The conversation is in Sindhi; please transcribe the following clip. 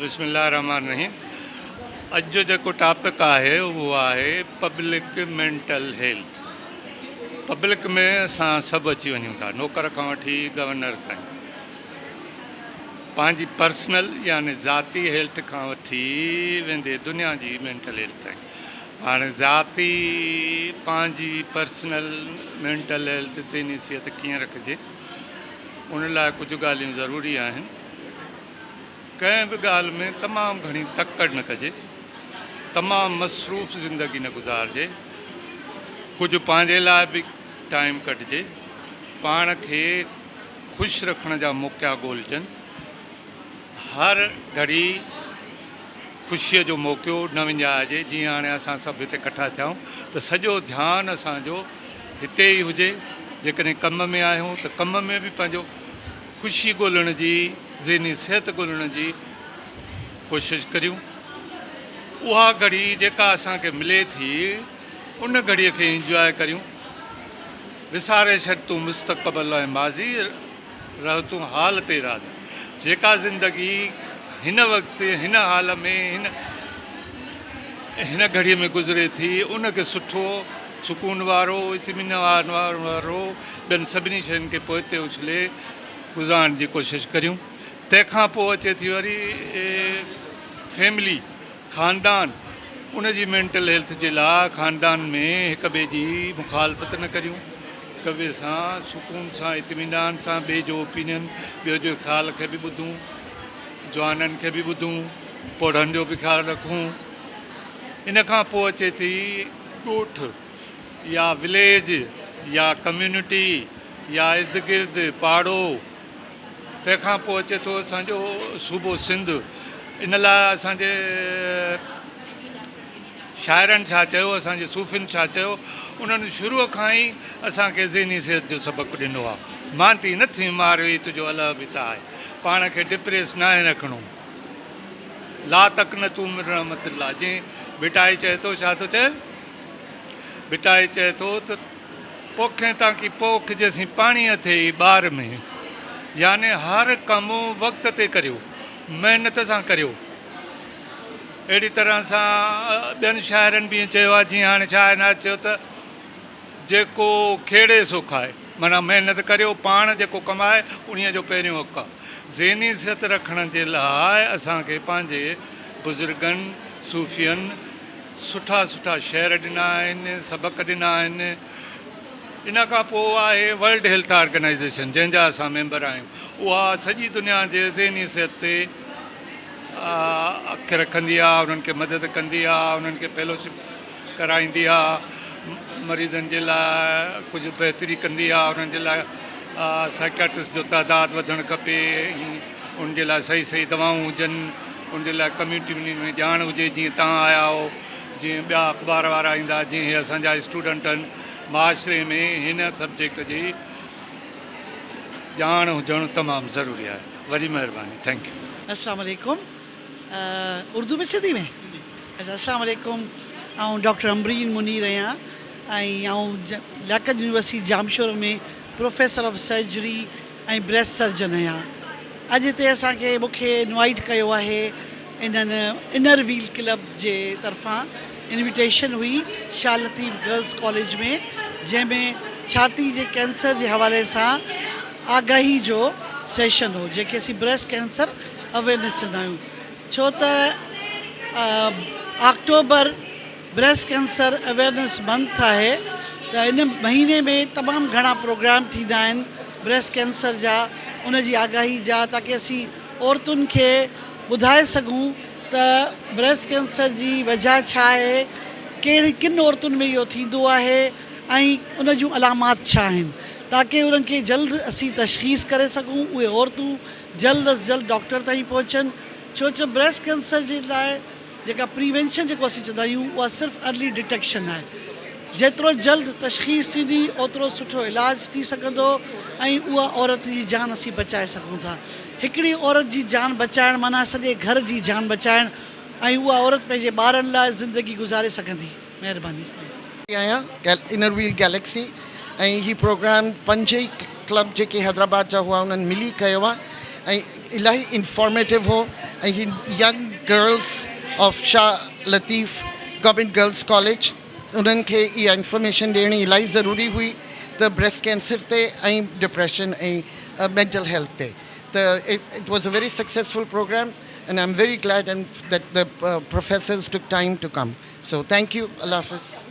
بسم الله الرحمٰن الرحيم اڄ جو جيڪو ٽاپڪ آهي اهو آهي پبلڪ مينٽل هيلٿ پبلڪ ۾ اسان سڀ اچي وڃون ٿا نوڪر کان وٺي گورنر تائين پنهنجي پرسنل يعني ذاتي هيلٿ کان وٺي ويندي دنيا جي مينٽل هيلٿ تائين هاڻي ذاتي پنهنجي پرسنل مينٽل هيلٿ ذهني صحت ڪيئن رکجي ان لاء ڪجهه ڳالهيون ضروري آهن ڪنهن به ڳالهه ۾ تمام گهڻي تڪڙ نه ڪجي، تمام مصروف زندگي نه گذارجي، ڪجهه پنهنجي لاء به ٽائيم ڪڍجي، پاڻ کي خوش رکڻ جا موقعا ڳولجن، هر گهڙي خوشيء جو موقعو نه وڃائجي، جيئن هاڻي اسان سڀ هتي ڪٺا ٿيا آهيون ته سڄو ڌيان اسان جو هتي ئي هجي، جيڪڏهن ڪم ۾ آهيون ته ڪم ۾ به پنهنجو خوشي ڳولڻ جي، ذهني صحت ڳولڻ جي ڪوشش ڪريون. اها گهڙي جيڪا اسان کي ملي ٿي، ان گهڙيء کي انجواء ڪريون. وساري ڇڏ تون مستقبل ۽ ماضي، رهه تون حال تي راضي. جيڪا زندگي هن وقت، هن حال ۾، هن هن گهڙيء ۾ گذري ٿي، ان کي سٺو، سڪون وارو، اطمينان وارو، ٻين سڀني شين کي پوئتي اڇلي گذارڻ جي ڪوشش ڪريون. تنهن کان پوء اچي ٿي وري فيملي، خاندان، ان جي مينٽل هيلٿ جي لاء خاندان ۾ هڪ ٻئي جي مخالفت نه ڪريون، هڪ ٻئي سان سڪون سان اطمينان سان ٻئي جو اوپينين، ٻئي جو خيال کي به ٻڌون، جوانن کي به ٻڌون، پوڙهن جو به خيال رکون. ان کان پوء اچي ٿي ڳوٺ يا وليج يا ڪميونٽي يا ارد گرد پاڙو تنهن کان پوء اچي ٿو اسان جو صوبو سنڌ ان لاء اسان جي شاعرن ڇا چيو اسان جي صوفين ڇا چيو انهن شروع کان ئي اسان کي ذهني صحت جو سبق ڏنو آهي مانتي نه ٿي ماروي تنهنجو الهه به ته آهي پاڻ کي ڊپريس ناهي رکڻو لا تقنطوا من رحمت الله جيئن ڀٽائي چئي ٿو ڇا ٿو چئي ڀٽائي چئي ٿو ته پوکين تان ڪي پوک جيسين پاڻي اٿئي ٻار ۾ يعني هر ڪم وقت تي ڪريو محنت سان ڪريو اهڙي طرح سان ٻين شاعرن به ائين چيو آهي جيئن هاڻي شاهه عنايت چيو ته جيڪو کيڙي سو کائي معنيٰ محنت ڪريو پاڻ جيڪو ڪمائي انهيء جو پهريون حق آهي. ذهني صحت رکڻ جي لاء اسان کي پنهنجي بزرگن صوفين سٺا سٺا شعر ڏنا آهن، سبق ڏنا آهن. ان کان پوء آهي ورلڊ هيلٿ آرگنائيزيشن جنهن جا اسان ميمبر آهيون اها سڄي دنيا جي ذهني صحت تي اک رکندي آهي انهن کي مدد ڪندي آهي انهن کي فيلوشپ ڪرائيندي آ، مريضن جي لاء ڪجهه بهتري ڪندي آ، انهن جي لاء سائيڪاٽرسٽ جو تعداد وڌڻ کپي ان جي لاء صحيح صحيح دوائون هجن ان جي لاء ڪميونٽي ۾ ڄاڻ هجي جيئن توهان آيا آهو جيئن ٻيا اخبار وارا ايندا جيئن هي اسان جا اسٽوڊنٽ آهن معاشري ۾ هن سبجيڪٽ جي ڄاڻ هجڻ تمام ضروري آهي وڏي مهرباني thank you. السلام عليڪم اردو ۾ سنڌي ۾ اچا السلام عليڪم آئون ڊاڪٽر امبرين منير آهيان ۽ آئون Liaquat university Jamshoro ۾ professor of surgery ۽ breast surgeon آهيان اڄ هتي اسان کي مون کي انوائيٽ ڪيو آهي انهن انر ويل ڪلب جي طرفان انويٽيشن هئي شاهه لطيف گرلس ڪاليج ۾ جنهن ۾ ڇاتي جي ڪينسر جي حوالي سان آگاهي جو سيشن هو جنهن کي اسين بريسٽ ڪينسر اويرنيس چوندا آهيون ڇو ته October breast cancer awareness month آهي ته ان مهيني ۾ تمام گهڻا پروگرام ٿيندا آهن بريسٽ ڪينسر جا ان جي آگاهي جا تاڪي اسين عورتن کي ٻڌائي سگهون ته بريسٽ ڪينسر جي وجهه ڇا آهي ڪهڙي ڪن عورتن ۾ اهو ٿيندو آهي ۽ ان جون علامات ڇا آهن تاڪي انهن کي جلد اسين تشخيص ڪري سگهون اهي عورتون جلد از جلد ڊاڪٽر تائين پهچن ڇو جو بريسٽ ڪينسر جي لاء جيڪا پريوينشن جيڪو اسين چوندا آهيون اها صرف ارلي ڊٽيڪشن آهي جيترو جلد تشخيص ٿيندي اوترو سٺو علاج ٿي سگهندو ۽ اها عورت جي جان اسين بچائي سگهون ٿا هڪڙي عورت جي جان بچائڻ معنيٰ سڄي گهر جي جان بچائڻ ۽ اها عورت پنهنجي ٻارن لاء زندگي گذاري سگهندي مهرباني. آهيان انر ويل گيلڪسي ۽ هي پروگرام پنج ئي ڪلب جيڪي حيدرآباد جا هئا انهن ملي ڪيو آهي. ۽ الاهي انفارميٽو هو ۽ هي young girls of Shah Latif government girls college انهن کي اها انفارميشن ڏيڻي الاهي ضروري هئي ته بريسٽ ڪينسر تي ۽ ڊپريشن ۽ مينٽل هيلٿ تي ته it was a very successful programme and I am very glad and that the professors took time to come so thank you Allah Hafiz.